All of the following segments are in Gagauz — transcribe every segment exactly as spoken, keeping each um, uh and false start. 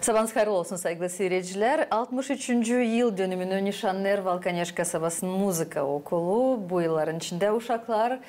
Sabanız hayırlı olsun, saygılı siiredicilär. Altmış üçüncü yıl dönümünü nişannêêr Valkaneş kasabasının muzıka okulu. Bu yılların içindä uşaklar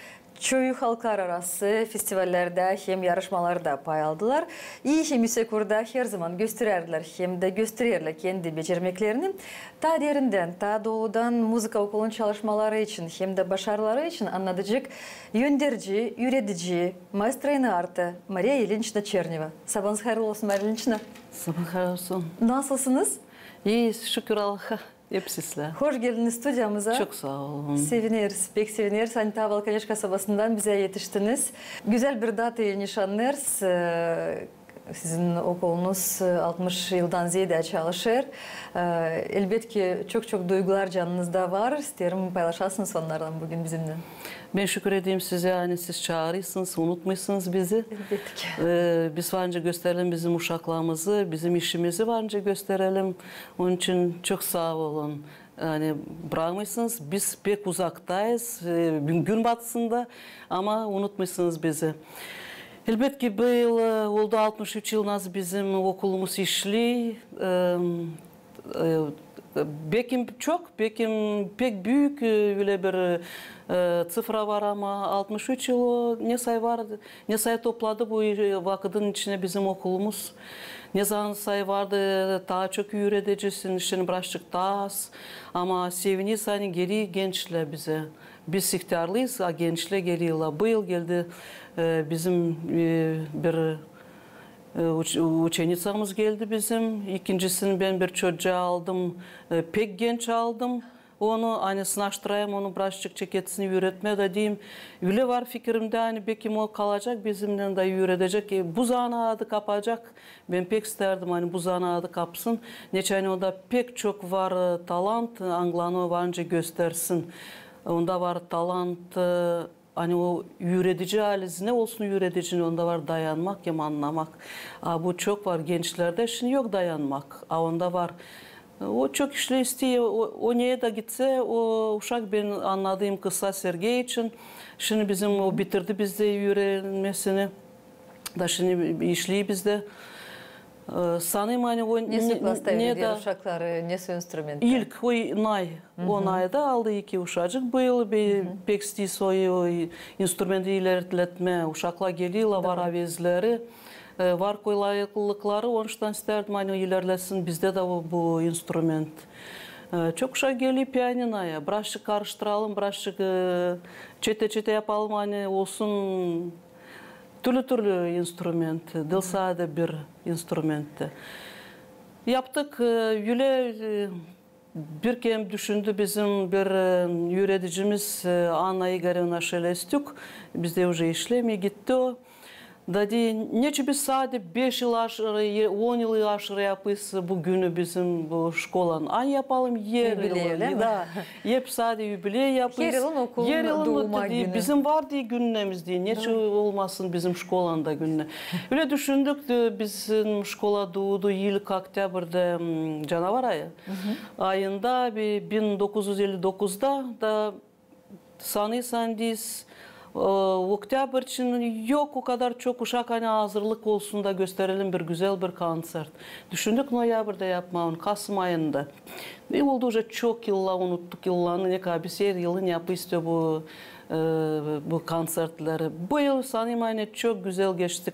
çoyu halklararası festivallerdä hem yarışmalarda pay aldılar. İ hem üüsek urda herzaman gösterärdilär hem dä göstererlär kendi becermeklerini. Taa derindän, taa doludan muzıka okulunun çalışmaları için hem dä başarıları için annadacek önderici, üüredici, maestro in arte Mariya İliniçna Çerneva. Sabanız hayırlı olsun, Mariya İliniçna. Sabaa hayır olsun. Nasılsınız? İiyiz, şükür Allaha. Hep sizlär. Hoş geldiniz studiyamıza. Çok saa olun. Sevineriz, pek sevineriz, ani taa Valkaneş kasabasından bizä etiştiniz. Gözäl bir datayı nişannêêrız. E, sizin okulunuz, e, altmış yıldan zeedä çalışêr. E, elbetki, çok-çok duygular canınızda var. İsteerim, paylaşasınız onnardan bugün bizimnän. Bän şükür edeyim sizä, ani siz çaarêrsınız, unutmêêrsınız bizi. Elbetki. E, biz var nicä gösterelim bizim uşaklarımızı, bizim işimizi var nicä gösterelim. Onun için çok saa olun. Ani brakmêêrsınız, biz pek uzaktayız, e, gün batısında, ama unutmêêrsınız bizi. Elbetki, bu yıl, e, oldu altmış üç yıl, nasıl bizim okulumuz işleer. E, e, bekim çok, bekim pek büük, e, ölä bir, e, ţifra var, ama altmış üç yıl o ne say var, ne say topladı bu, e, vakıdın içinä bizim okulumuz. Ne zaman say vardı taa çok üüredicisini, şindi biraşçık taa az. Ama sevineriz, ani geler gençlär bizä. Biz ihtärlıyız, a gençlär gelärlär. Bu yıl geldi, e, bizim, e, bir, e, uç-, uçeniţamız geldi bizim. İkincisini bän bir çocuu aldım, e, pek genç aldım. Onu, ani sınaştırayım, onu biraşçık çeketsin üüretmää da deyim. Ölä var fikirimdä, ani bekim o kalacak bizimnän da üüredecek. E, bu zanaatı kapacak. Bän pek istärdim, ani bu zanaatı kapsın. Neçin ani onda pek çok var, e, talant, angılarını var nicä göstersin. Onda var talant, e, ani o üüredici halizdä olsun, üüredicinin onda var dayanmak hem annamak. A bu çok var gençlerdä, şindi yok dayanmak. A onda var. O çok işlää isteer, o, o neyä dä gitsä, o uşak, bän annadêrım, kısa Sergey için. Şindi bizim o bitirdi bizdä üürenmesini. Da şindi işleer bizdä. E, sanêrım, ani o... Ne soy klasta üüredär uşakları, ne soy instrumentta? İlk, o nay. O nay da aldı iki uşacık bu yıl. Pek isteer soy, o instrumenti ilerletmää. Uşaklar gelärlär, var avezleri, e, var kolaylıkları, onuştan istärdim, ani ilerlesin bizdä dä bu, bu instrument. E, çok uşak geler pianinoya, biraşçık karıştıralım, biraşçık, e, çetä-çetä yapalım, ani olsun türlü-türlü instrument, diil sade bir instrument. Yaptık, e, ölä, e, bir kerä düşündü bizim bir, e, üüredicimiz, e, Anna İgorevna Şelestük, bizdä uje işlemeer, gitti o. Da deer, neçin biz sade beş yıl aşırı, e, on yıl aşırı yapêrız bu günü bizim bu şkolanın. Ani yapalım her yılın. Yubiley, ölä mi? Da, hep sade yubiley yapêrız. Her yılın okulun duuma günü. Bizim var, deer, günümiz, deer. Neçin olmasın bizim şkolanın da günü. Ölä düşündük, e, bizim şkola duudu ilk oktâbrdä, m, canavar ayı. Ayında, bir bin dokuz üz elli dokuzda da sanêrsın, deer, e, oktäbr için yok o kadar çok uşak, ani hazırlık olsun da gösterelim bir gözäl bir konţert. Düşündük noyabrdä yapmaa onu, kasım ayında. E, oldu uje çok yıllar, unuttuk yıllarını, ne kadar biz her yılın yapêrız bu, e, bu konţertleri. Bu yıl sanêrım, ani çok gözäl geçti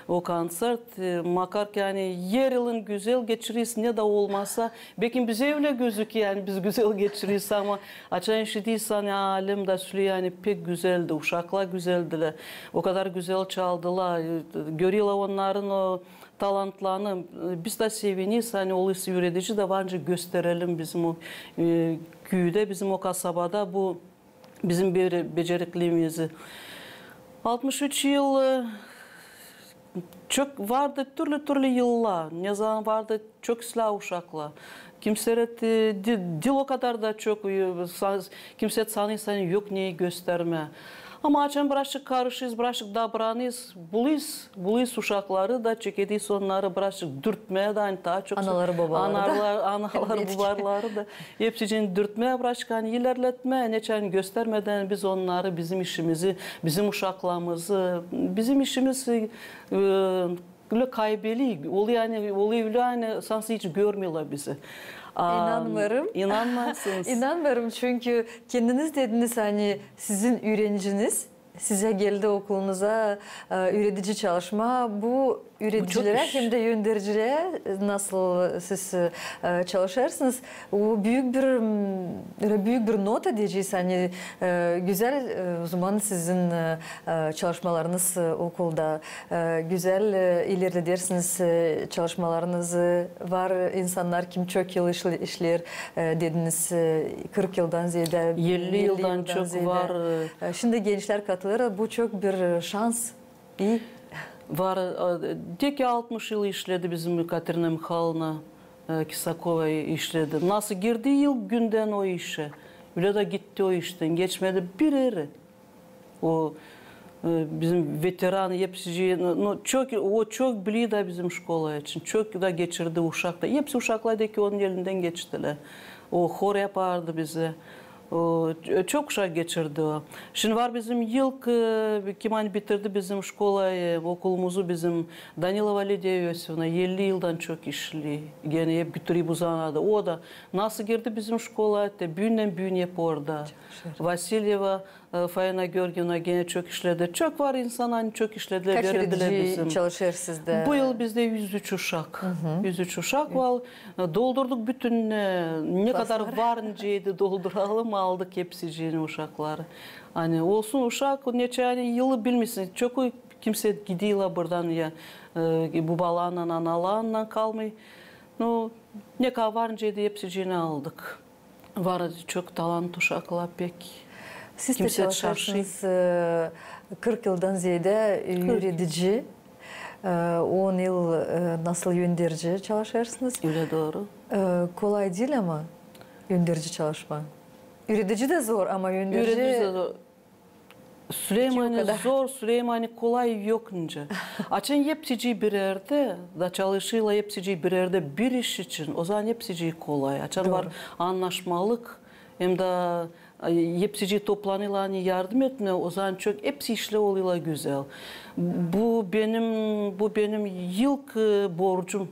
o konţert. E, makar ki, ani her yılın gözäl geçireriz, ne dä olmasa, bekim bizä ölä gözüker, ani biz gözäl geçireriz, ama açan işidirsin, ani alem dä sölüyor, ani pek gözäldi, uşaklar gözeldilär. O kadar gözäl çaldılar. E, görerlär onnarın o talantlarını. E, biz dä sevineriz, ani olêr üüredici dä var nicä gösterelim bizim o, e, küüdä, bizim o kasabada bu bizim bir becerikliimizi. Altmış üç yıl, e, çok vardı türlü-türlü yıllar. Ne zaman vardı çok islää uşaklar. Kimsä, e, di-, diil o kadar da çok, e, sa-, kimsä sanêrsın yok neyi göstermää. Ama açan biraşçık karışêrız, biraşçık dabranêrız, bulêrız, bulêrız uşakları da, çekederiz onnarı biraşçık dürtmää da, ani taa çok... Anaları, babaları da. Anaları, anaları, babaları da. Hepsicini dürtmää biraşçık, ani ilerletmää, neçin göstermedän biz onnarı, bizim işimizi, bizim uşaklarımızı, bizim işimiz, e, Ölä kaybeli, oluyor ani, oluyor ölä ani, sanki hiç görmeerlär bizi. Aa, inanmêêrım. İnanmêêrsınız. İnanmêêrım, çünkü kendiniz dediniz, ani sizin üüreniciniz sizä geldi okulunuza, e, üüredici çalışmaa. Bu üüredici iş. Bu üüredici hem dä öndericilär, nasıl siz, e, çalışêrsınız, o büük bir, m, ölä büük bir nota deyecez, ani, e, gözäl, e, o zaman sizin, e, e, çalışmalarınız, e, okulda, e, gözäl, e, ilerledersiniz, e, çalışmalarınızı. Var insannar, kim çok yıl işle-, işleer, e, dediniz, e, kırk yıldan zeedä, elli yıldan çok var, e. E, şindi gençlär katılêr, bu çok bir, e, şans. İi. Var, e, tek altmış yıl işledi bizim Katerina Mihaylovna, e, Kisakova işledi. Nasıl girdi ilk gündän o işä, ölä dä gitti o iştän, geçmedi bir eri. O, e, bizim veteran, hepsicii, no, çok, o çok bildi bizim şkola için, çok da geçirdi uşakta. Hepsi uşaklar da ki onun elindän geçtilär. O hor yapardı bizä. O, ç-, çok uşak geçirdi o. Şindi var bizim ilk, e, kim ani bitirdi bizim şkolayı, e, okulumuzu bizim Danilova Lidiya İosifovna, elli yıldan çok işli. Genä hep götürüp uzanadı. O da nasıl girdi bizim şkolaya, te büündän-büün hep orada. Vasilyeva, e, Faina Georgievna genä çok işledi. Çok var insan, ani çok işledilär, verildilär bizim. Kaç üüredici çalışêr sizdä? Bu yıl bizdä üz üç uşak. Üz üç uşak var. E, doldurduk bütün, e, ne kadar var niceydi dolduralım, aldık hepsicini uşakları. Ani olsun uşak, neçä ani yılı bilmeersin. Çok kimsey gidiyor buradan ya, e, bubalarınnan, analarınnan kalmêêr. No, ne kadar var niceydi hepsicini aldık. Var çok talantlı uşaklar pek. Siz dä çalışêrsınız, e, kırk yıldan zeedä, e, üüredici. E, on yıl, e, nasıl önderici çalışêrsınız. Ölä dooru. E, kolay diil ama önderici çalışmaa. Üüredici dä zor, ama önderici. Üüredici dä zor. Süleyman zor, Süleyman kolay yok nicä. Açan hepsicii bir erdä, da çalışêrlar hepsicii bir erdä bir iş için, o zaman hepsicii kolay. Açan var annaşmalık, hem dä, e, hepsicii toplanêrlar, ani yardım etmää, o zaman çok hepsi işlär olêrlar gözäl. Bu benim, bu benim ilk, e, borcum.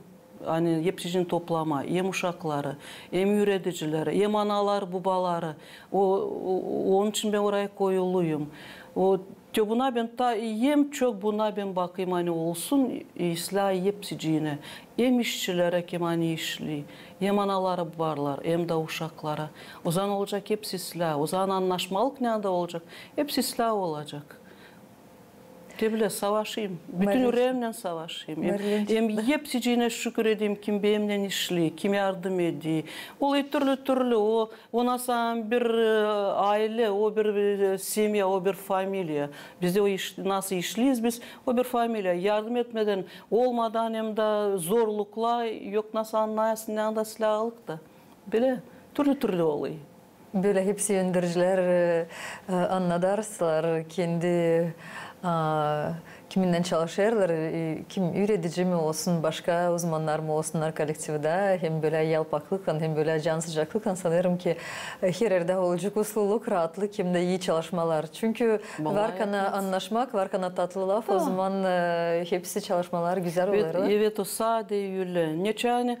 Ani hepsicini toplamaa, hem uşakları, hem üüredicileri, hem anaları, bubaları. O, o, onun için bän oraya koyuluyum. O, te buna bän ta, hem çok buna bän bakêrım, ani olsun islää hepsicini, hem işçileri, kim ani işli, hem anaları, bubaları, hem dä uşakları. O zaman olacek hepsi islää, o zaman annaşmalık ne anda olacek, hepsi islää olacek. Te bilä savaşêrım. Bütün üreemnän savaşêrım. Hem, hem hepsicini şükür ederim, kim benimnän işli, kim yardım eder. Olêr türlü-türlü. O, o nasıl bir, e, aylä, o bir, e, semya, o bir familiya. Bizdä o iş, nasıl işliyiz biz, o bir familiya. Yardım etmedän, olmadan hem dä zorluklar yok, nasıl annayasın, ne anda islää alıp da. Bilä türlü-türlü olêr. Bölä hepsi öndericilär, e, e, annadarsalar kendi, a, kiminnän çalışêrlar, e, kim üüredici mi olsun, başka uzmannar mı olsunnar kolektivdä, hem bölä yalpaklıklan, hem bölä cansıcaklıklan, sanêrım ki, e, her erdä olacek usluluk, raatlık, hem dä ii çalışmalar. Çünkü var kana annaşmak, var kana tatlı laf, o zaman, e, hepsi çalışmalar gözäl olêrlar. Evet, o sade ölä. Neçin ani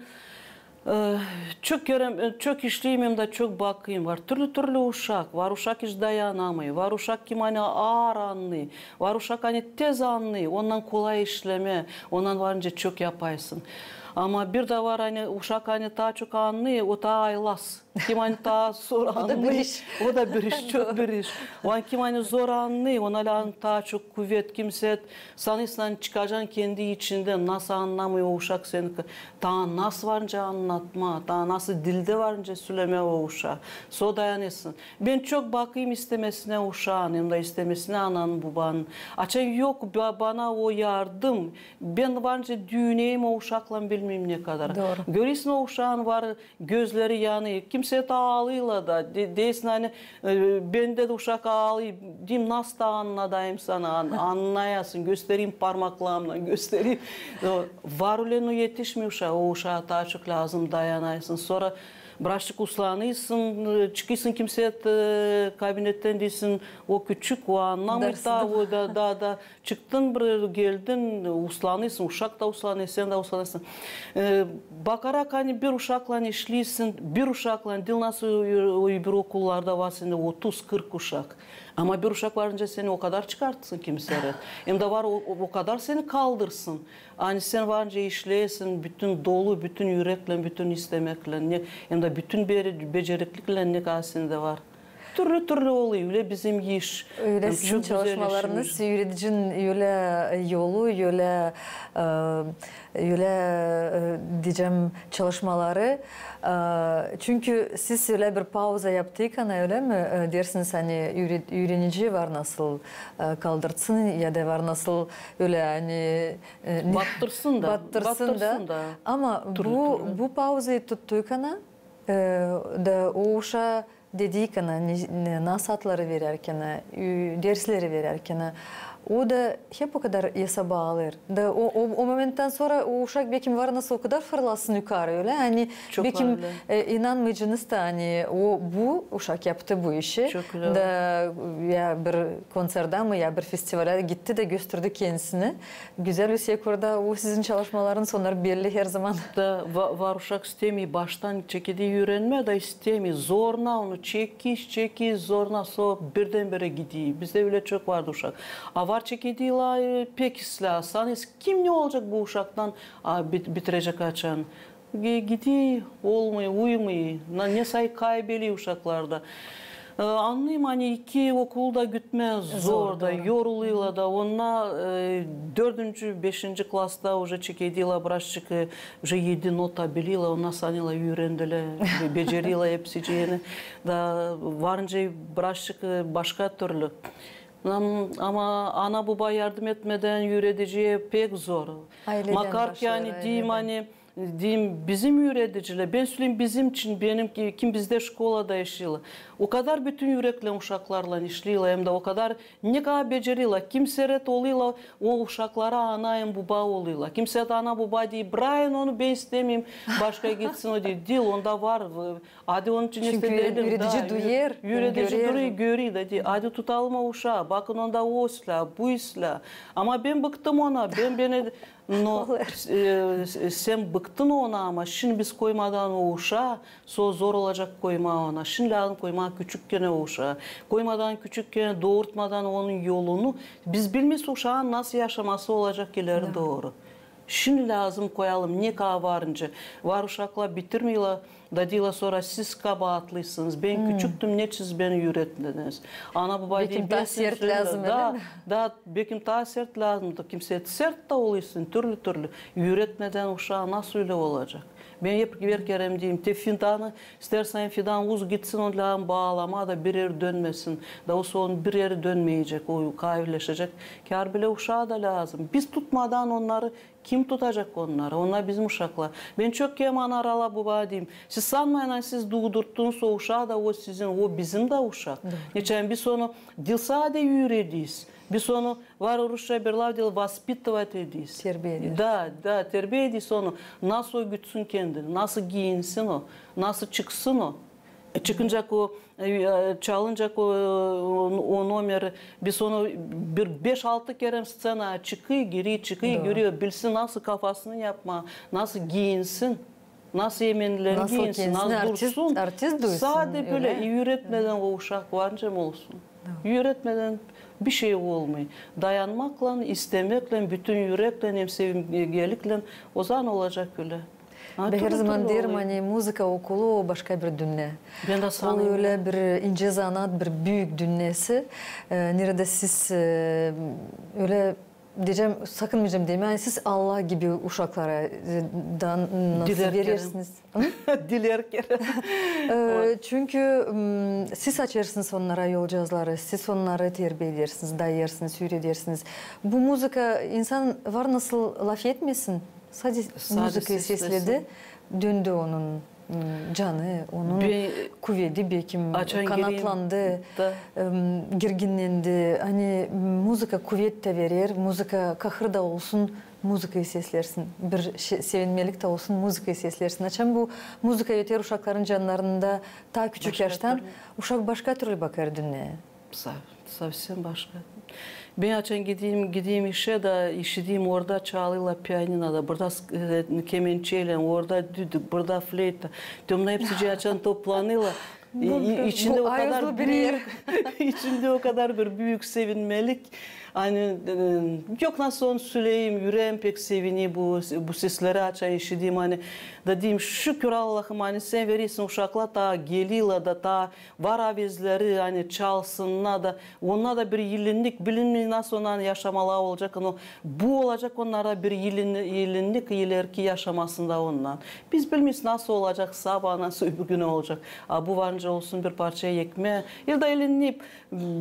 E, çok görem, e, çok işleyim hem dä çok bakayım. Var türlü-türlü uşak. Var uşak hiç dayanamêêr. Var uşak, kim ani aar annêêr. Var uşak, ani tez annêêr. Ondan kolay işlemää. Ondan var nicä çok yaparsın. Ama bir dä var, ani uşak, ani taa çok annêêr, o taa aylaz. Kim ani taa zor annêêr, o da bir iş, çok bir iş. O an kim ani zor annêêr, ona lääzım taa çok kuvet, kimsey. Sanêrsın, ani çıkacan kendi içindän, nasıl annamêêr o uşak seni, taa nasıl var nicä annatmaa, taa nasıl dildä var nicä sölemää o uşaa. Sora dayanêrsın. Bän çok bakayım istemesinä uşaan, hem dä istemesinä ananın, bubanın. Açan yok ba-, bana o yardım, bän var nicä düüneerim o uşaklan bilmeerim ne kadar. Görersin, o uşaan var, gözleri yanêr. Kimsey taa aalêêr da, de-, deersin, ani, e, bendä dä uşak aalêêr. Deerim, nasıl taa annadayım sana, an-, annayasın, göstererim parmaklarımnan, göstererim. O, var ölä, no etişmeer uşaa, o uşaa taa çok lääzım dayanasın. Sora Biraşçık uslanêrsın, çıkêrsın, kimsey kabinettän diilsin, o küçük, o annamêêr taa, o da, da, da. Çıktın bir, geldin, uslanêrsın, uşak da uslanêr, sän dä uslanêrsın. E, bakarak, ani bir uşaklan işleersin, bir uşaklan diil, nasıl o öbür okullarda var sendä otuz, kırk uşak. Ama bir uşak varınca seni o kadar çıkartsın kimseler. Hem dä var o, o, o kadar seni kaldırsın. Ani sän varınca işleersin bütün dolu, bütün üreklän, bütün istemeklän, ne, hem dä bütün be-, becerikliklän, ne kadar sendä var. Türlü-türlü olêr, ölä bizim iş. Ölä sizin çalışmalarınız, üüredicinin ölä yolu, ölä, e, ölä, e, deyecäm, çalışmaları. E, çünkü siz ölä bir pauza yaptıkana, ölä mi, e, deersiniz, ani üüre-, üürenici var nasıl, e, kaldırtsın ya da var nasıl ölä, ani, e, battırsın da. Battırsın da. Ama bu, bu pauzayı tuttuykana, e, da o uşaa dediykana, ne, ne, nasıl adları verärkänä, ü-, dersleri verärkänä, o da hep o kadar esaba alêr. Da o, o, o momenttän sora o uşak bekim var nasıl o kadar fırlasın yukarı, ölä, ani bekim, e, inanmaycınız da, ani o, bu uşak yaptı bu işi. Da ya bir konsertä mi, ya bir festivalä gitti da gösterdi kendisini. Gözäl bir şey kurdu, o sizin çalışmalarınız, onnar belli herzaman. Da va-, var uşak istemeer, baştan çekeder üürenmää da istemeer. Zoruna onu çeker, çeker, zoruna, sora birdenbirä gider. Bizdä ölä çok vardı uşak. A var çekeder, la, e, pek islää. Sanêrsın, kim ne olacek bu uşaktan, a, bit-, bitirecek açan. Ge-, gider, olmêêr, uymêêr. Na, ne say kaybeder uşaklarda. E, annêêrım, ani iki okul da gütmää zor da, yorulêrlar da. Onnar, e, dördüncü, beşinci klasta uje çekederlär, biraşçık, e, uje edi nota bilelär, onnar sanêrlar üürendilär, be-, becererlär hepsicini. Da varınca biraşçık, e, başka türlü. Am-, ama ana-buba yardım etmedän üürediciyä pek zor. Makar ki, ani deyim, ani deyim, bizim üüredicilär, bän söleyim bizim için, benim ki, kim bizdä şkolada işleerlär. O kadar bütün üreklän uşaklarlan işleerlär, hem dä o kadar ne kadar becererlär. Kimseler olêrlar o uşaklara ana hem buba olêrlar. Kimseler ana-buba deer, "Brayın onu, bän istemeyim, başka gitsin o," deer. Diil, onda var, e, adi onun için. Çünkü üüre-, üüredici duyêr, üüredici görüyor, görüyor da deer, "Adi tutalım o uşaa, bakın, onda o islää, bu islää. Ama bän bıktım ona, bän, bän." No, e, s-, sän bıktın ona, ama şindi biz koymadaan o uşaa, sora zor olacek koymaa ona. Şindi lääzım koymaa küçükkän o uşaa. Koymadaan küçükkän, dourtmadaan onun yolunu, biz bilmeeriz uşaan nasıl yaşaması olacek ileri dooru. Şindi lääzım koyalım, ne kadar varınca. Var uşaklar bitirmeerlär, da deerlär sora, "Siz kabaatlısınız, bän küçüktüm, neçin siz beni üüretmediniz?" Ana-buba deer, "Bän seni sölemedin." Da, bekim taa sert lääzımdı. Kimsey sert da olêrsın, türlü-türlü. Üüretmedän uşaa nasıl ölä olacek? Bän hep bir kerä deyim, te fidanı, isteersin fidan uz gitsin, onu lääzım baalamaa da bir erä dönmesin. Da o sora onu bir erä dönmeyecek, o kayıvleşecek. Kär bilä uşaa da lääzım. Biz tutmadaan onnarı, kim tutacek onnarı? Onnar bizim uşaklar. Bän çok kerä ana-bubalara deyim, siz sanmayın, ani siz duudurttunuz o uşaa da o sizin, o bizim dä uşak. Neçin biz onu diil sade üürediyiz. Biz onu, var rusça bir laf deerlär, воспитывать ediyiz. Terbiye ediyiz. Da, da, terbiye ediyiz onu. Nasıl o gütsün kendini, nasıl giinsin o, nasıl çıksın o. E, çıkıncak o, e, e, çalıncak o, e, o, o nomer, biz onu bir beş-altı kerä sţenaya çıkêr, girer, çıkêr, girer, bilsin nasıl kafasını yapmaa, nasıl giinsin, nasıl emenlerini giinsin, nasıl dursun. Sade bölä, üüretmedän o uşak var nicä olsun. Üüretmedän bişey olmêêr. Dayanmaklan, istemeklän, bütün üreklän hem sevgiliklän, ozaman olacek ölä. Bän herzaman deerim, ani muzıka okulu o başka bir dünnä. Bän dä sanêrım. O ölä bir incä zanaat, bir büük dünnesi. E, neredä siz, e, ölä deyecäm, sakınmayacam demää, ani siz Allah gibi uşaklara, e, da nasıl verersiniz? Diler kerä. E, çünkü, m, siz açêrsınız onnara yolcaazları, siz onnarı terbiye edersiniz, dayêrsınız, üüredersiniz. Bu muzıka, insan var nasıl lafetmesin, sade muzıkayı seslesin, döndü onun, m, canı, onun kuvedi, bekim kanatlandı, em, girginnendi. Ani muzıka kuvet tä verer, muzıka kahır da olsun, Muzıkayı seslersin, bir şey, sevinmelik tä olsun, muzıkayı seslersin. Açan bu muzıka öter uşakların cannarında taa küçük yaştan, uşak başka türlü bakêr dünneyä. Sa-, sovsem başka. Bän açan gideyim, gideyim işä da işideyim, orada çalêrlar pianinoda, burada s-, e, kemençeylän, orada düdük, burada fleyta. Te bunnar hepsi açan toplanêrlar. İ-, i-, içindä o kadar büük, içindä o kadar bir büük sevinmelik. Ani, e, yok nasıl onu söleyim, üreem pek sevinii bu, bu sesleri açan işideyim, ani da deyim, şükür Allahım, ani sän veresin uşaklara, taa gelirlär da taa var avezleri, ani çalsınnar da, onnar da bir ilinnik, bilinmeer nasıl onnar yaşamaları olacek, ama bu olacek onnara bir ilin-, ilinnik ileriki yaşamasında onnar. Biz bilmeeriz nasıl olacek sabaa, nasıl öbür günü olacek. A bu var nicä olsun bir parça ekmeä. Ya da ilinnik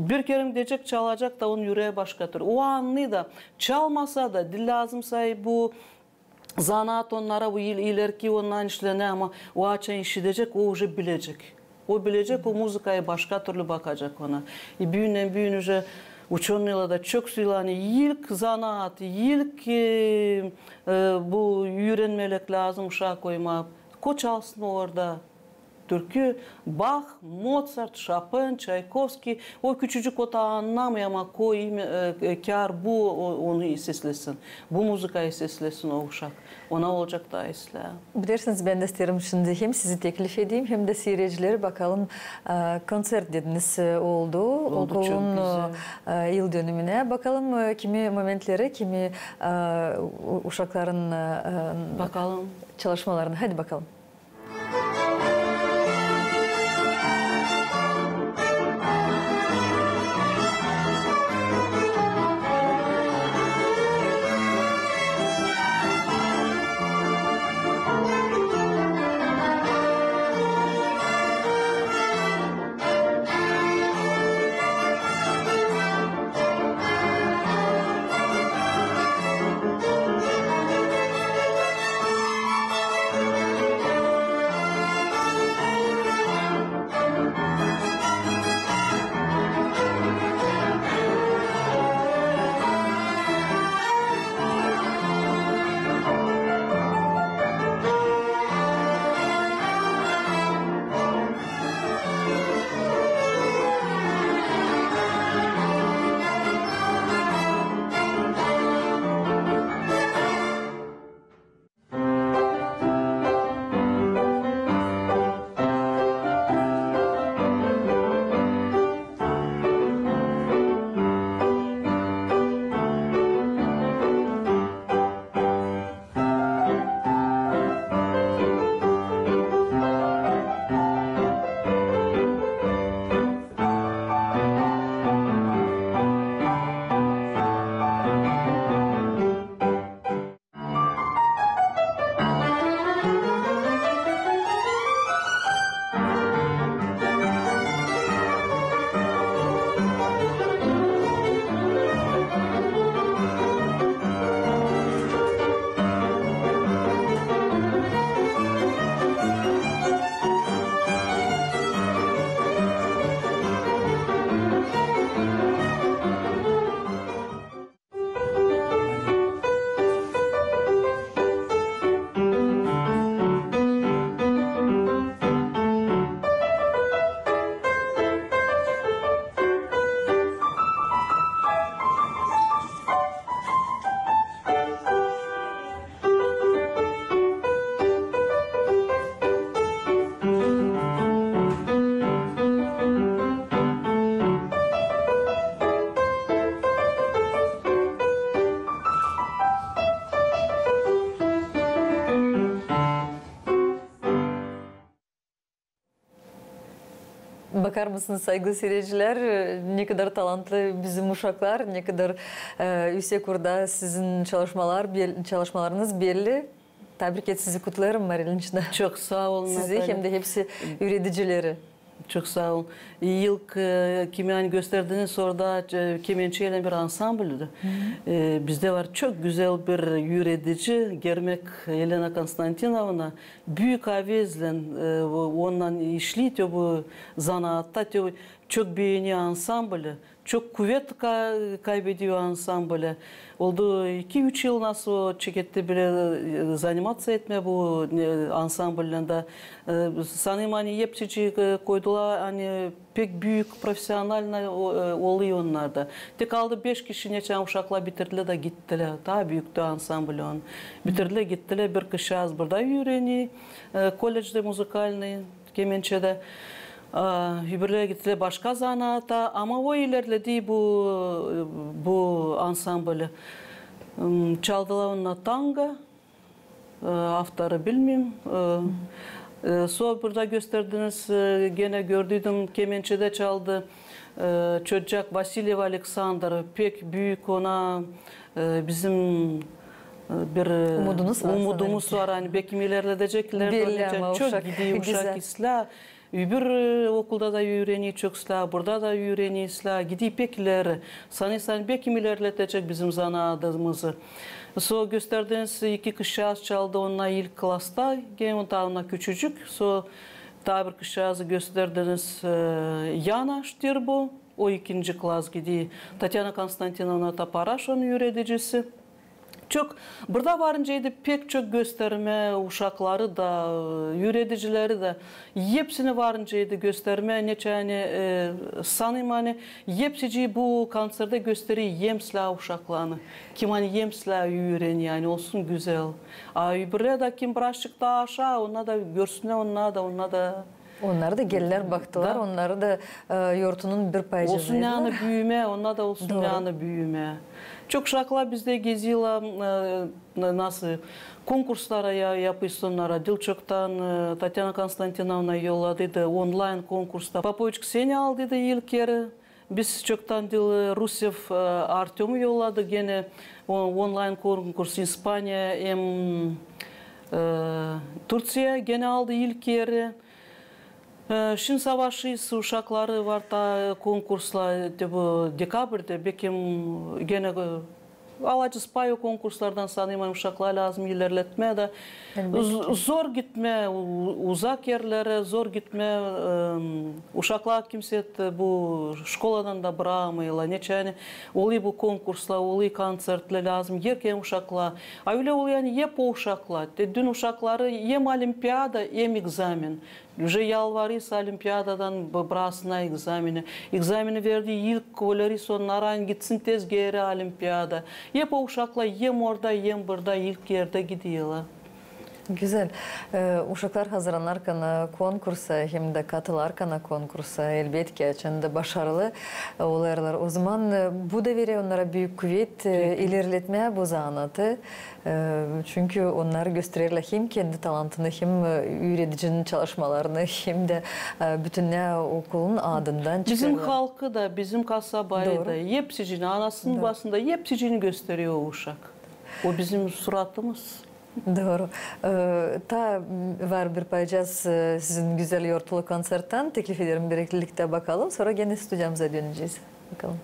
bir kerä gidecek, çalacek da onun üreyi başka türlü. O annêêr da, çalmasa da, diil lääzım say bu zanaat onnara, bu il-, ileriki onnar işlär, ama o açan işidecek, o uje bilecek. O bilecek, o muzıkaya başka türlü bakacek ona. E, büündän büün uje uçenılar da çok söleyni, ilk zanaat, ilk, e, e, bu üürenmelik lääzım uşaa koymaa. Ko çalsın orada türkü, Bach, Mozart, Chopin, Çaykovskiy, o küçücük, o taa annamêêr, ama ko imi, e, e, kar bu, o, onu seslesin. Bu muzıkayı seslesin o uşak. Ona olacek taa islää. Bilersiniz, bän dä isteerim şindi hem sizi teklif edeyim, hem dä siiredicileri bakalım, e, konţert dediniz, e, oldu. Oldu, çok gözäl. Okulun, e, yıldönümünä. Bakalım, e, kimi momentleri, kimi, e, u-, uşakların, e, e, çalışmalarını. Hadi bakalım. Bakar mısınız, saygılı siiredicilär, ne kadar talantlı bizim uşaklar, ne kadar, e, üüsek uurda sizin çalışmalar, bel-, çalışmalarınız belli. Tabrik et, sizi kutlêêrım, Marya İlyiçna. Çok saa olun, Natalya. Sizi hem dä hepsi üüredicileri. Çok saa olun. İlk, e, kimi ani gösterdiniz orada, e, kemençeylän bir ansambldä. E, bizdä var çok gözäl bir üüredici, Germek Elena Konstantinovna. Büük avezlän, e, o-, onunnan işleer te bu zanaatta, te çok beeni ansambli. çok kuvet ka-, kaybediyor ansambl. Oldu iki-üç yıl nasıl o çeketti bile, e, zanimatsa etmää bu, e, ansamblän da. E, sanêrım, ani hepsicii, e, koydular, ani pek büük profesionalnı o-, e, olêr onnarda. Te kaldı beş kişi, neçin uşaklar bitirdilär da gittilär. Taa büüktü ansambl on. Bitirdilär, gittilär, bir kızçaaz burada üüreni, e, kollecde muzikalnıy, kemençedä. E, öbürleri gittilär başka zanaata, ama o ilerledi bu, bu ansambl. M, çaldılar onnar tango. E, avtoru bilmeerim. E, e, sora burada gösterdiniz, e, genä gördüydüm, kemençedä çaldı, e, çocuk Vasilyev Aleksandr, pek büük ona, e, bizim, e, bir, e, umudumuz var, ani bekim ilerledecek ilerlerdä. Belli, ama çok uşak, gidi uşak islää. Öbür, e, okulda da üüreni çok islää, burada da üüreni islää, gidi pek ileri. Sanêrsın, bekim ilerledecek bizim zanaadımızı. Sora gösterdiniz, iki kızçaaz çaldı, onnar ilk klasta, genä taa onnar küçücük. Sora taa bir kızçaazı gösterdiniz, e, Yana Ştirbo, o ikinci klas gidi. Tatyana Konstantinovna Taparaş, onun üüredicisi. Çok, burada varıncaydı pek çok göstermää uşakları da, e, üüredicileri dä. Hepsini varıncaydı göstermää, neçin ani, e, sanêrım, ani hepsicii bu konserttä gösterer hem islää uşaklarını. Kim ani hem islää üüreni, ani olsun gözäl. A öbürleri dä kim birazçık taa aşaa, onnar da görsünnär, onnar da, onnar da Onnar da geldilär, baktılar, onnar da, e, yortunun bir parçası. Olsun, neçin ani büümää, onnar da olsun, neçin ani büümää. Çok uşaklar bizdä geziyorlar, e, na-, nasıl, konkurslara ya-, yapışsınnar. Diil çoktan, e, Tatyana Konstantinovna yolladıydı onlayn konkursta. Popoviç Kseniya aldıydı ilk eri. Biz çoktan diil, e, Rusev, e, Artömü yolladı genä o-, onlayn konkurs İspaniya hem, e, Turţiya genä aldı ilk eri. E, şindi savaşêrız uşakları var taa konkursla, te bu dekabrdä, bekim genä, e, alacez pay o konkurslardan, sanêrım, uşakları lääzım ilerletmää da. Elbetki. Z-, zor gitmää u-, uzak erlerä, zor gitmää, e, uşakları kimsey te bu şkoladan da brakmêêrlar. Neçin ani olêr bu konkurslar, olêr konsertlär, lääzım herkerä uşaklar. A ölä olêr, ani hep o uşaklar. Te dün uşakları hem olimpiada, hem egzamen. Uje yalvarêrız olimpiadadan b-, braksınnar egzameni. Egzameni verdi ilk, koleriz onnara, ani gitsin tez geeri olimpiada. Hep o uşaklar hem orada, hem burada ilk erdä giderlär. Gözäl. E, uşaklar hazırlanarkan, e, konkursa hem dä katılarkan, e, konkursa, elbetki, açan da başarılı, e, olêrlar. Ozaman, e, bu da verer onnara büük kuvet, e, ilerletmää bu zanaatı. E, çünkü onnar göstererlär hem kendi talantını, hem, e, üüredicinin çalışmalarını, hem dä, e, bütünnä okulun adından çıkêrlar. Bizim halkı da, bizim kasabayı da, hepsicini, anasının basında hepsicini gösteriyor o uşak. O bizim suratımız. Dooru. E, taa var bir parça, e, sizin gözäl yortulu konserttan. Teklif ederim, birliktä bakalım, sora genä studiyamıza dönecez. Bakalım.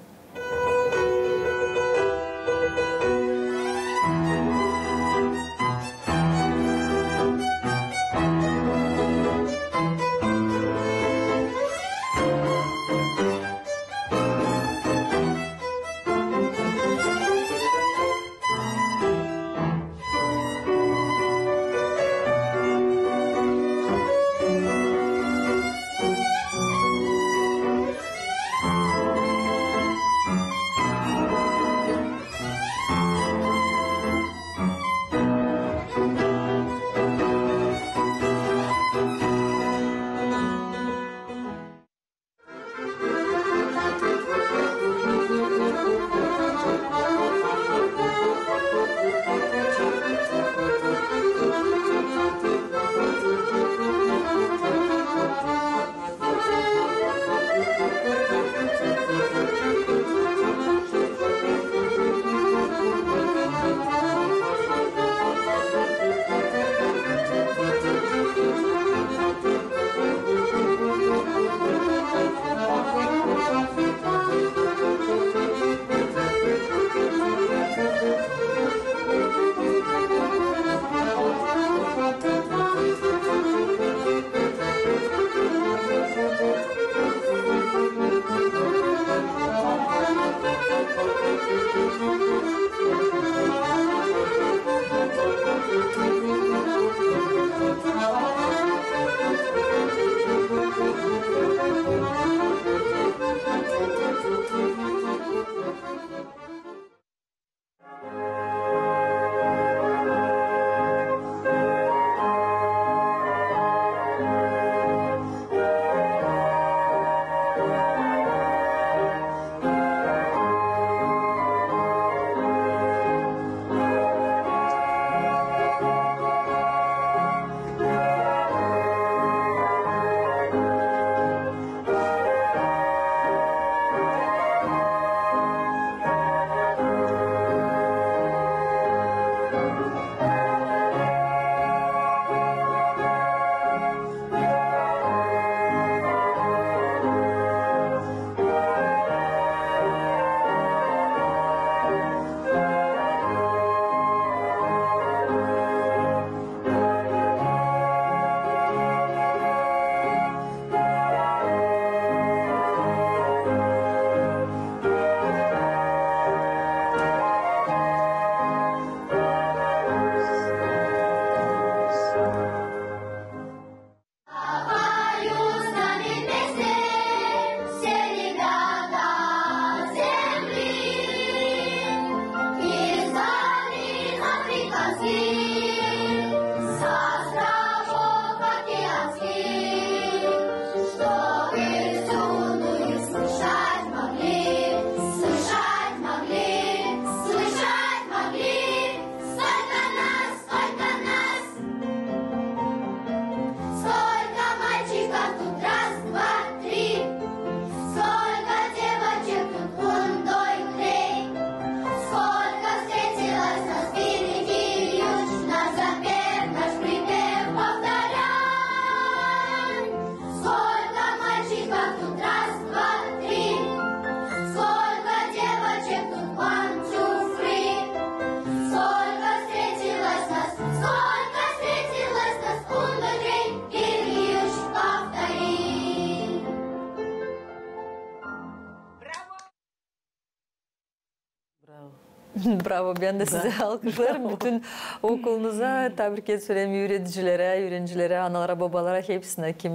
Bravo, bän dä sizä alkışlêêrım. Bütün okulunuza, tabrik ederim üüredicilerä, üürencilerä, analara, bobalara, hepsinä, kim,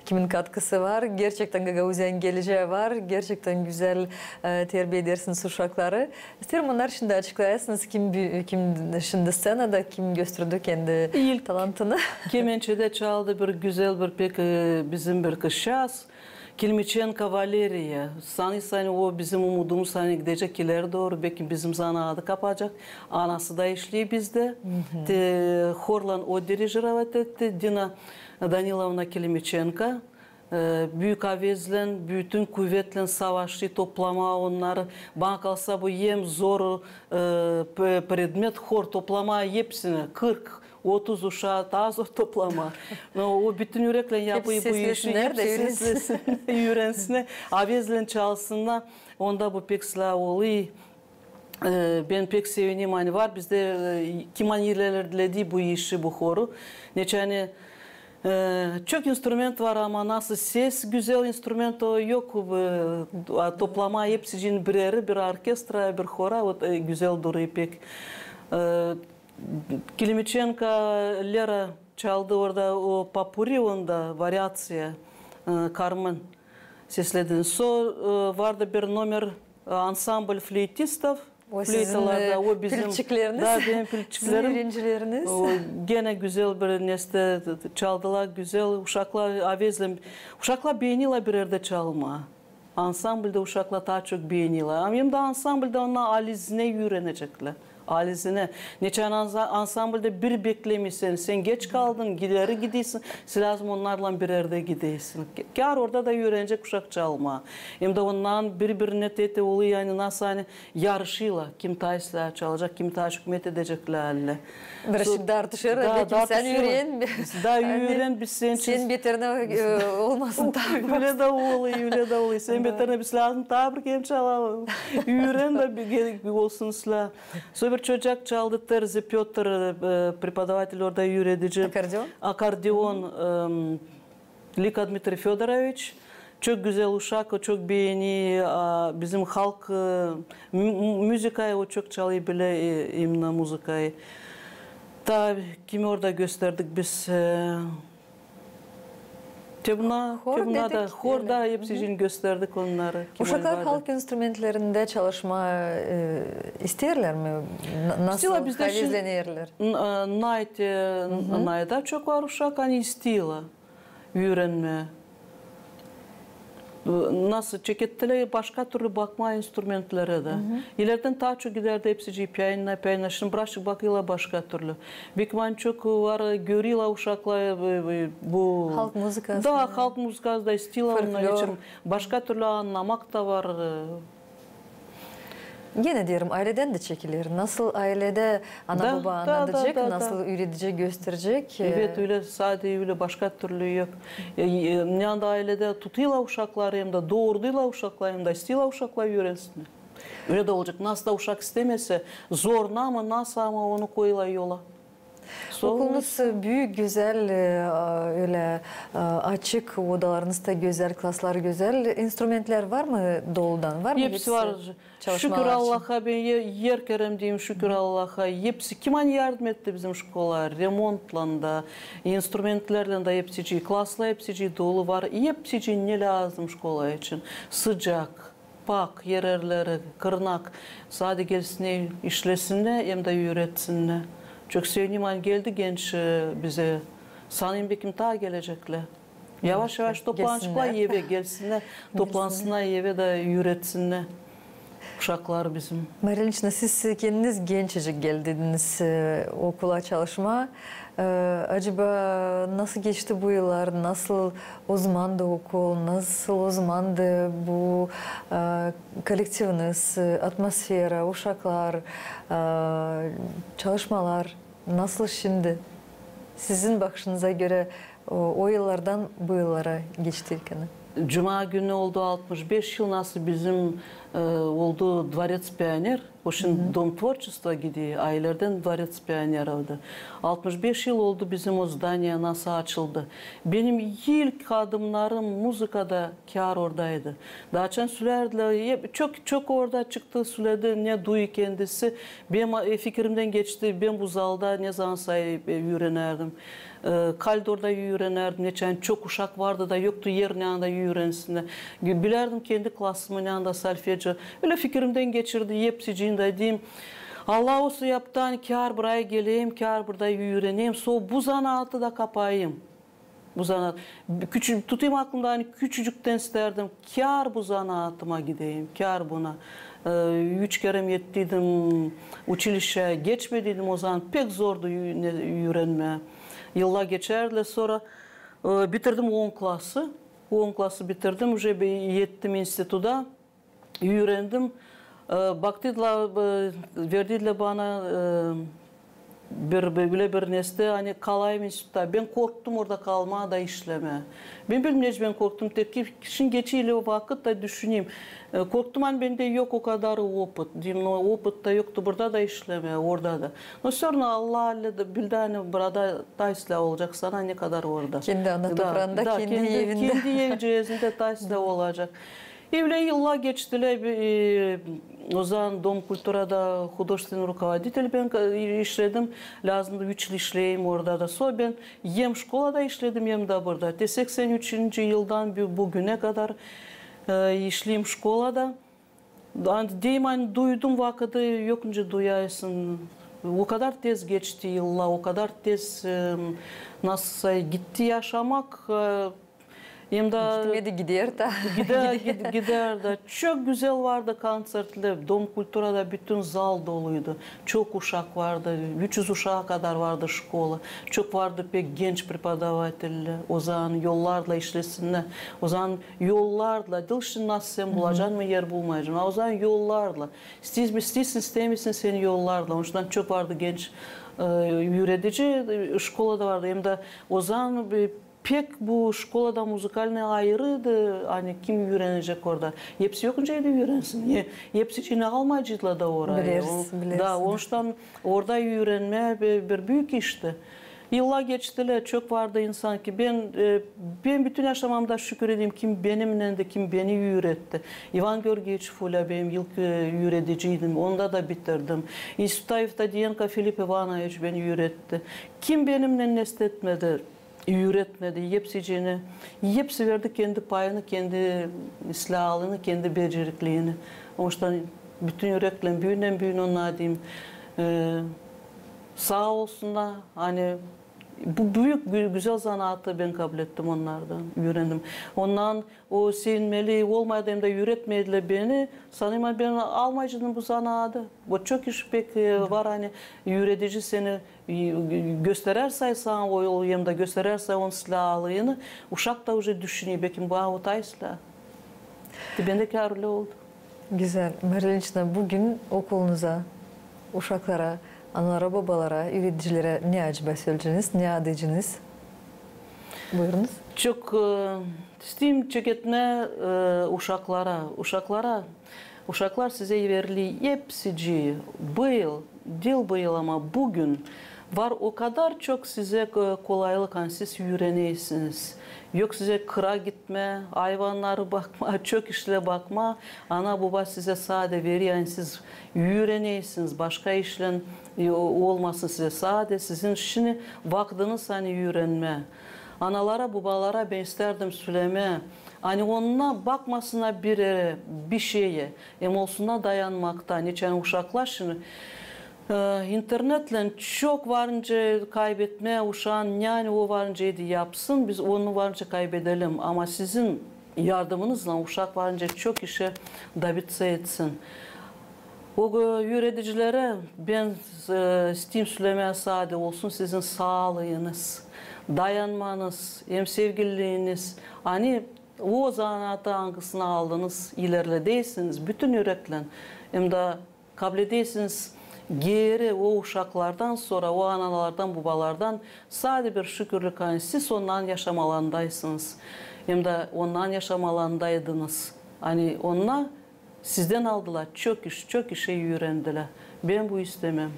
kimin katkısı var. Gerçektän gagauziyayın gelecää var. Gerçektän gözäl, e, terbiä edersiniz uşakları. İsteerim, onnar için dä açıklayasınız, kim, bü- kim şindi sţenada, kim gösterdi kendi talantını. Kemençedä çaldı bir gözäl bir pek, e, bizim bir kızçaaz. Kilmiçenko Valeriya. Sanêrsın, o bizim umudumuz, ani gidecek ileri dooru, beki bizim zanaatı kapacek. Anası da işleer bizdä. Te horlan o dirijirovat etti, Dina Danilovna Kilmiçenko. E, büük avezlän, bütün kuvetlän savaştı toplamaa onnarı. Bana kalsa, bu en zor, e, pe- predmet, hor toplamaa hepsini, kırk, otuz uşaa taa zor toplamaa. No o bütün üreklän yapêr bu işi, hepsi seslesin, üürensinnär. Avezlän çalsınnar, onda bu pek sılä olêr. E, bän pek sevinerim, ani var bizdä, e, kim ani ilerledi bu işi, bu horu. Neçin ani, e, çok instrument var, ama nasıl ses gözäl instrument, o yok. E, a toplamaa hepsicini bir erä, bir orkestra, bir hora, o, e, gözäl durêr pek. E, Kilmiçenko Lera çaldı orada o popurri, onda variaţiya, e, Karmen sesledi. So, e, vardı bir nomer, e, ansambl fleitistov. O sizin, fleytalarda, e, o bizim pilçikleriniz? Da, benim pilçiklerim. Sizin üürencileriniz? O genä gözäl bir nestä çaldılar, gözäl uşaklar, avezlän, uşaklar beenilär bir erdä çalmaa. Ansamblda uşaklar taa çok beenilär. Ama hem dä ansamblda onnar alizinä üürenecekler. Alizinä. Neçin ani ansa- ansamblda bir beklemeersin, sän geç kaldın, ileri gidersin, sän lääzım onnarlan bir erdä gidesin. Ke- Kär orada da üürenecek uşak çalmaa. Hem dä onnar biri-birinä te- te olêr, ani nasıl ani yarışêrlar, kim taa islää çalacek, kim taa çok met edecek läälle. Birazcık dartışêr, da, beki sän üüren, da üüren, biz sän için. Sän beterinä, e, olmasın taa. Ölä dä olêr, ölä dä olêr. Sän beterinä biz lääzım taa bir kim çalalım. Üüren da bir gerek bir olsun islää. Sora bir çocuk çaldı, Terzi Pötr, e, преподаватель orada üüredici. Akordeon? Akordeon, em, Lika Dmitriy Födoroviç. Çok gözäl uşak, o çok beeni, a, bizim halk, e, mü- mü- müzikayı o çok çalêr bilä, e, imenno müzikayı. Taa kimi orada gösterdik biz, e, te bunnar, hor te bunnar da dedik, hor da ölä. Hepsicini gösterdik onnarı. Uşaklar halk instrumentlerindä çalışmaa, e, isteerlär mi? Na- nasıl havezlenerlär? N- e, nayte, nayta çok var uşak, ani isteerlär üürenmää. Nasıl çekettilär başka türlü bakmaa instrumentlerä dä. İlerdän taa çok giderdi hepsicii pianina, pianina. Şindi birazcık bakêrlar başka türlü. Beki ani çok var, görerlär uşaklar, e, e, bu halk muzıkasını. Da, halk muzıkası da isteerlär onnar için. Başka türlü annamak ta var. E, Genä deerim, ayledän dä çekiler. Nasıl ayledä ana-boba annadacek, nasıl üüredecek, gösterecek. Evet, ölä sade, ölä başka türlü yok. E, e, ne anda ayledä tutêrlar uşakları, hem dä doorudêrlar uşakları, hem dä isteerlär uşaklar üürensinnär. Ölä dä olacek. Nasıl da uşak istemese, zoruna mı, nasıl, ama onu koyêrlar yola. Okulunuz büük, gözäl, e, ölä, e, açık, odalarınız da gözäl, klaslar gözäl. İnstrumentlär var mı doludan? Var mı hepsi? Hepsi var. Şükür Allaha, bän er kerä deyim, şükür Allaha. Hepsi, kim ani yardım etti bizim şkolaya, remontlan da, instrumentlärlän dä hepsicii, klaslar hepsicii dolu var. Hepsicii ne lääzım şkola için. Sıcak, pak, ererleri, kırnak. Sade gelsinnär, işlesinnär hem dä üüretsinnär. Çok sevinerim, ani geldi genç, e, bizä. Sanêrım, beki taa geleceklär. Yavaş-yavaş toplansınlar evä, gelsinnär, toplansınnar evä da üüretsinnär uşakları bizim. Marina İliçna, siz kendiniz gençecik geldiniz, e, okula çalışmaa. E, acaba nasıl geçti bu yıllar, nasıl ozamandı okul, nasıl ozamandı bu, e, kolektiviniz, e, atmosfera, uşaklar, e, çalışmalar? Nasıl şindi? Sizin bakışınıza görä, o, o yıllardan bu yıllara geçti ilkinä. Cuma günü oldu altmış beş yıl, nasıl bizim e, oldu Dvorets pioner. O şindi Dom tvorçestva gidi, aylerdän Dvorets pioner oldu. Altmış beş yıl oldu bizim o zdaniya nasıl açıldı. Benim ilk adımnarım muzıkada kär oradaydı. Taa açan sülerdilär, hep çok, çok orada çıktı, süledi, ne duyu kendisi. Benim, e, fikirimdän geçti, bän bu zalda ne zaman sa, e, üürenärdim. E, kaldorda üürenärdim, neçin çok uşak vardı da yoktu er, ne anda üürensinnär. Bilärdim kendi klasımı, ne anda solfedjo. Ölä fikirimdän geçirdi, hepsicini dä deyim. Allah olsun yaptı, ani kär buraya geleyim, kär burada üüreneyim, sora bu zanaatı da kapayım. Bu zanaat. Küçü-, tutayım aklımda, ani küçücüktän istärdim, kär bu zanaatıma gideyim, kär buna. E, üç kerä ettiydim, uçilişä geçmediydim, o zaman pek zordu ü-, ne, üürenmää. Yıllar geçärdilär, sora, e, bitirdim on klası. On klası bitirdim, uje ettim instituta. Üürendim. E, baktıydılar, e, verdiydiler bana, e, bir, bir, bölä bir neste, ani kalayım institutta. Bän korktum orada kalmaa da işlemää. Bän bilmeerim, neçin bän korktum. Tek ki şindi geçti o vakıt da düşüneyim. E, korktum, ani bendä yok o kadar opıt. Deyim, no, opıt da yoktu burada da işlemää, orada da. No, sora Allah bildi, ani burada taa islää olacak sana, ne kadar orada. Kendi ana topraanda, kendi evindä. Kendi evcääzindä taa islää olacak. Ölä yıllar geçtilär, e, o zaman Dom kulturada hudojestvenni rukovoditelь bän, e, işledim. Lääzımdı üç yıl işleyim orada da. Sora bän hem şkolada işledim, hem dä burada. Te seksän üçüncü yıldan bu-, bugünä kadar, e, işleyim şkolada. Deyim, ani duydum vakıdı, yok nicä duyarsın. O kadar tez geçti yıllar, o kadar tez, e, nasıl gitti yaşamak, e, hem dä gitmedi, gider dä. Gider, gid-, gider dä. Çok gözäl vardı kontsertlär. Dom kulturada bütün zal doluydu. Çok uşak vardı. Üç üz uşaa kadar vardı şkola. Çok vardı pek genç prepodavatellär. O zaman yollarla işlesinnär. O zaman yollarla. Diil şindi nasıl sän bulacan mı er, bulmayacan. A o zaman yollarla. İsteersin, isteersin, istämeersin, seni yollarla. Onuştan çok vardı genç, e, üüredici, e, şkolada vardı. Hem dä o zaman, e, pek bu şkolada muzikalnıy ayırıydı, ani kim üürenecek orada. Hepsi yok nicä üürensin. E, hepsicini almaycıydılar da oraya. Bileriz, bileriz. Da, onuştan orada üürenmää bir, bir büük işti. Yıllar geçtilär, çok vardı insan ki, bän, e, bän bütün yaşamamda şükür edeyim, kim benimnän dä, kim beni üüretti. İvan Georgiyeviç Fulä benim ilk, e, üürediciydi, onda da bitirdim. İnstitutta Evtodiyenko Filip İvanoviç beni üüretti. Kim benimnän nestetmedi, üüretmedi, hepsicini, hepsi verdi kendi payını, kendi islaalını, kendi becerikliyini. Onuştan bütün üreklän, büündän-büünä onnara deyim, e, saa olsunnar, ani bu büük gü-, gözäl zanaatı bän kablettim onnardan, üürendim. Ondan o sevinmeli olmaydı, hem dä üüretmeydilär beni. Sanêrım, ani bän almaycıydım bu zanaatı. O çok iş pek, e, var, ani üüredici seni, e, gösterärsä sana o yolu, hem dä gösterärsä onun islääliini, uşak da uje düşüner, bekim, bu o taa islää. Te bendä kär ölä oldu. Gözäl. Marina İliçna, büün okulunuza, uşaklara, analara, bobalara, üüredicilerä ne acaba söleyeceniz, ne adaycınız? Buyurunuz. Çok, e, isteerim çeketmää, e, uşaklara, uşaklara, uşaklar, sizä verili hepsicii. Bu yıl, diil bu yıl, ama büün var o kadar çok sizä, e, kolaylık, ani siz üürenersiniz. Yok sizä kıra gitmää, ayvannarı bakmaa, çok işlä bakmaa. Ana, boba sizä sade verer, ani siz üürenersiniz, başka işlän, e, o-, olmasın sizä, sade sizin şindi vakıdınız, ani üürenmää. Analara, bobalara bän istärdim sölemää, ani onnar bakmasınnar bir erä, bir şeyä, hem olsunnar dayanmakta. Neçin uşaklar şindi, e, internetlän çok var nicä kaybetmää uşaan, ne ani o var nicä edi yapsın, biz onu var nicä kaybedelim. Ama sizin yardımınızlan uşak var nicä çok işä dobitsa etsin. O, e, üüredicilerä bän, e, isteerim sölemää, sade olsun sizin saalıınız, dayanmanız, hem sevgililiiniz. Ani o zanaatı, angısını aldınız, ilerledersiniz bütün üreklän, hem dä kabledersiniz geeri o uşaklardan sora, o analardan, bobalardan sade bir şükürlük, ani siz onnarın yaşamalarındaysınız, hem dä onnarın yaşamalarındaydınız. Ani onnar Sizdän aldılar çok iş, çok işä üürendilär. Bän bu istemem.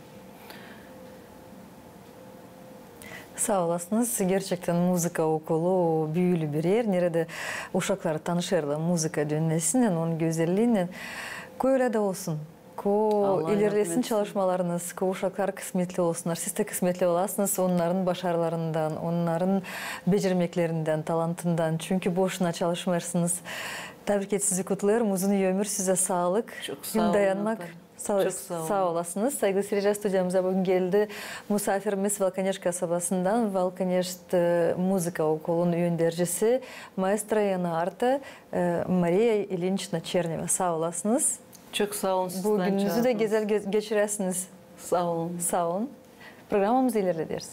Saa olasınız. Gerçektän muzıka okulu o büülü bir er, neredä uşaklar tanışêrlar muzıka dünnesinnän, onun gözälliinnän. Ko ölä dä olsun. Ko ilerlesin çalışmalarınız, ko uşaklar kısmetli olsunnar, siz dä kısmetli olasınız onnarın başarılarından, onnarın becermeklerindän, talantından. Çünkü boşuna çalışmêêrsınız. Tabii ki sizi kutlêêrım, uzun ömür sizä, saalık hem dayanmak. Saa olasınız. Saygılı seyircilär, studiyamıza büün geldi musaafirimiz Valkaneşt kasabasından, Valkaneşt muzıka okulun öndercisi, maestro yanı arta Mariya İlinçna Çerneva. Saa olasınız. Çok saa olun. Bu gününüzü dä gözäl geçiräsiniz. Saa olun. Saa olun. Programamızı ilerlederiz.